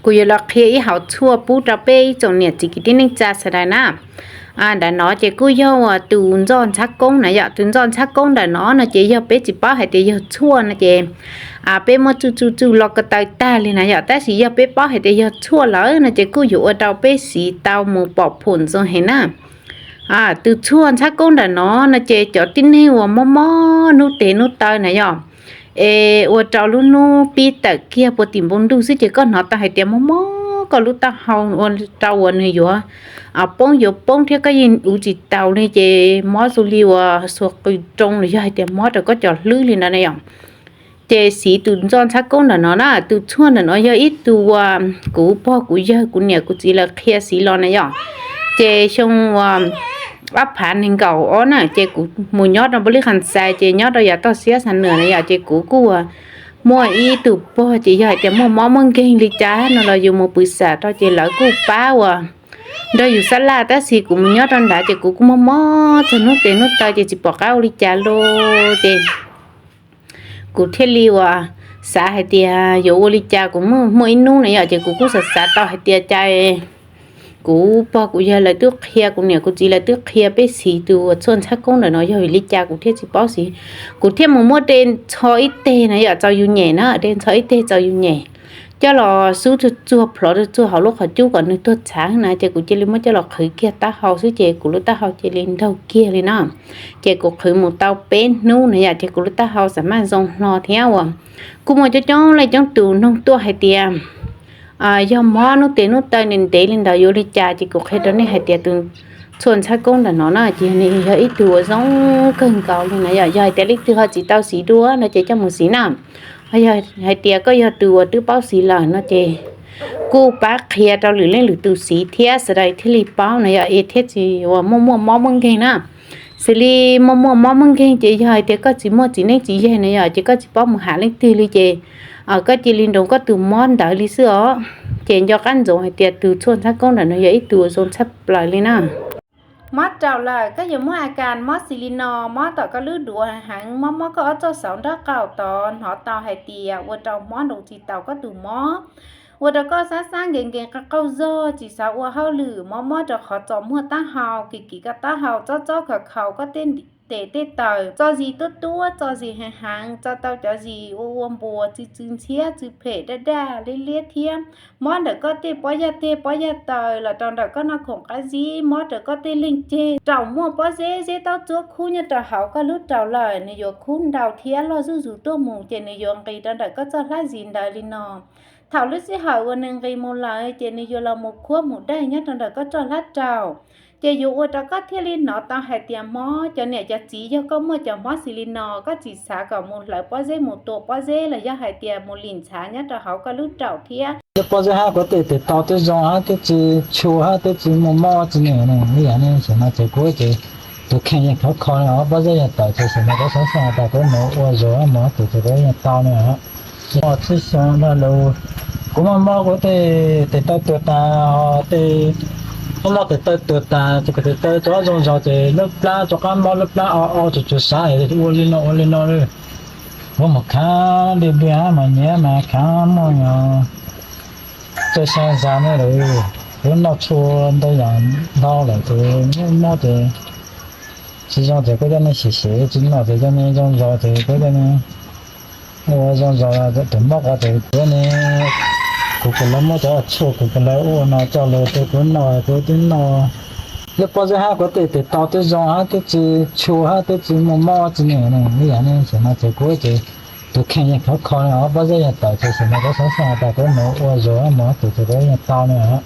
Kuv yuav los qhia ib hauv tshuaj pub rau peb ib tsoom niam txiv kwv tij neej tsa sawv daws na. Ntawm no ces kuj yog uas tus ntxoj ntxhab koob na yom. Tus ntxoj ntxhab koob ntawm no no ces yog peb tsis paub hais tias yog tshuaj no ces peb muab tsuj tsuj tsuj los ko taw tag li na yom. Tab sis yog peb paub hais tias yog tshuaj lawm no ces kuj yuav ua rau peb siv tau mus pom phom ntxoov heev na. Tus tshuaj ntxhab koob ntawm no no ces cov tib neeg uas mob mob hnub tes hnub taw na yom, es ua rau lub hnub pib tawm kiag puag tim npoo ntuj xwb ces koj hnov tau hais tias mob mob koj lub taub hau ua rau uas nws yuav poob yuav poob thiab koj yeej ua tsis taus li ces mob xws li uas xuas qws roo los yog hais tias mob rau koj cov hlwb li ntawd na yom. Ces siv tus ntxoj ntxhab koob ntawm no na. Tus tshuaj ntawm no yog ib tug uas kuv pog kuv yawg kuv niam kuv txiv lawv qhia siv los na yom. Ces xyoo uas ob phav nees nkaum ob na ces kuv mus nyob rau npab lib qas xais ces nyob rau yav toj siab xa nws na yom. Ces kuv kuj muaj ib tug pog ces yog hais tias muaj mob muaj nkeeg li cas no los yus mus pw xam rau ces lawv kuj pab uas nrog yus xab laj. Tab sis kuv mus nyob rau nrad ces kuv kuj muaj mob txog hnub tes hnub taw ces tsis pom qab ua li cas lauj. Ces kuv thiaj li uas xav hais tias yuav ua li cas, kuv muaj ib hnub na yom, ces kuv kuj xav xav tau hais tias cas kuv pog kuv yawg lawv twb qhia, kuv niam kuv txiv lawv twb qhia peb siv tus uas tshuaj ntxhab koob ntawm no yog vim li cas kuv thiaj tsis paub siv. Kuv thiaj mus muab de ntxhov ib teg na yom txaus yus nyem na, de ntxhov ib teg txaus yus nyem coj los xub tsuag tsuag plhov tsuag tsuag hauv lub qhov cub kom nws tuag txhav na, ces kuv cia li muab coj los qhwv kiag taub hau xwb ces kuv lub taub hau cia li nraug kiag li na. Ces kuv qhwv mus tau peb hnub na yom, ces kuv lub taub hau xam maj zoo hlo thiab uas kuj muaj coob coob leej coob tus noog tuaj hais tias yog mob hnub tes hnub taw ntev ntev li ntawd yuav li cas, ces kuv qhia rau nej hais tias tus tshuaj ntxhab koob ntawm no na ces nws yog ib tug uas zoo kawg nkaus li na yom. Yog hais tias leej twg ho tsis tau siv dua no ces coj mus siv na. Yog hais tias koj yog tus uas twb paub siv lawm no ces kuj pab qhia rau lwm leej lwm tus siv thiab sawv daws thiaj li paub na yom, es thiaj tsis uas muaj muaj mob muaj nkeeg na. Xws li muaj muaj mob muaj nkeeg ces yog hais tias koj tsis muaj txiv neej txiv yaig na yom, ces koj tsis paub mus ham leej twg li ces koj cia li nroo koj tus mob ntawd li xwb os. Ces nco qab ntsoov hais tias tus tshuaj ntxhab koob ntawm no yog ib tug uas zoo tshaj plaws li na. Mob raum lawm koj yuav muaj a kas mob xis li no, mob tom koj lub duav heev, mob mob koj ob txoj xauv nraub qaum tod, hnov tau hais tias ua rau mob nroo tsis taus koj tus mob, ua rau koj xab xab nkees nkees qaug qaug zog, tsis xav ua hauj lwm, mob mob rau qhov txos muag taub hau, kis kis koj taub hau, txob txob khaus khaus koj tej tes tej taw, txo zis tuab tuab, txo zis heev heev, txo tau cov zis ua ua npuas, txw txw ntxhiab, txw phem, daj daj liab liab thiab. Mob ntawm koj tej pob yaj teg pob yaj taw los rau ntawm koj noj khoom qab zib, mob rau koj tej leeg ceg. Raum muaj pob zeb, zeb taub tsuab khub nyob rau hauv koj lub raum lawm, nws yuav khub ntau thiab loj zuj zus tuaj mus, ces nws yuav nqis rau ntawm koj txoj hlab zis ntawd li no. Thaum lub sij hawm uas nws nqis mus lawm, ces nws yuav los mus khuab mus daig nyob rau ntawm koj txoj hlab raum. Ces yuav ua rau koj thiaj li hnov tau hais tias mob. Cov niam cov txiv, yog koj muaj cov mob xis li no, koj tsis xav kom mus hlawv pob zeb mus tua pob zeb los yog hais tias mus lim ntxhav nyob rau hauv koj lub raum thiab. Tej pob zeb hab kuv tej tes taw twb zoo hab twb tsis tshua hab twb tsis muaj mob tsis nws ne, ib yam ne, tam no ces kuv ces tus kheej yeej khov kho li os, pob zeb yeej tawm ces tam no kuv xav xav tas kuv mus ua zog mus tus ces kuv yeej tau ne. Txij xyoo no los kuv muaj mob kuv tej tes taw tuag tas, tej mob tes taw tuag tas ces kuv tes taw rov zoo zog ces lub plab rov qab mob, lub plab o o tsuas tsuas sav ua li no ua li no li. Kuv mus khav dib dib mas nyiav mas khav muaj txawj xya zag ne lawm. Kuv noj tshua ntau yam ntau lawm ces mob ces tsis zoo ces kuv coj nej sim sim, tsis noj ces coj nej zoo zog ces kuv coj nej ua zoo zog. Tus mob qhov ces kuv ne, kuv kuj lawv muab cov tshuaj kuv kuj lawv ua no coj los rau kuv noj, kuv twb noj. Lub pob zeb hab kuv tej tes taw twb zoo hab twb tsis tshua hab twb tsis muaj mob tsis nws ne, ib yam ne, tam no ces kuv ces tus kheej yeej khov kho li os, pob zeb yeej tawm ces tam no kuv xav xav tas kuv mus ua zog mus tus ces kuv yeej tau ne os.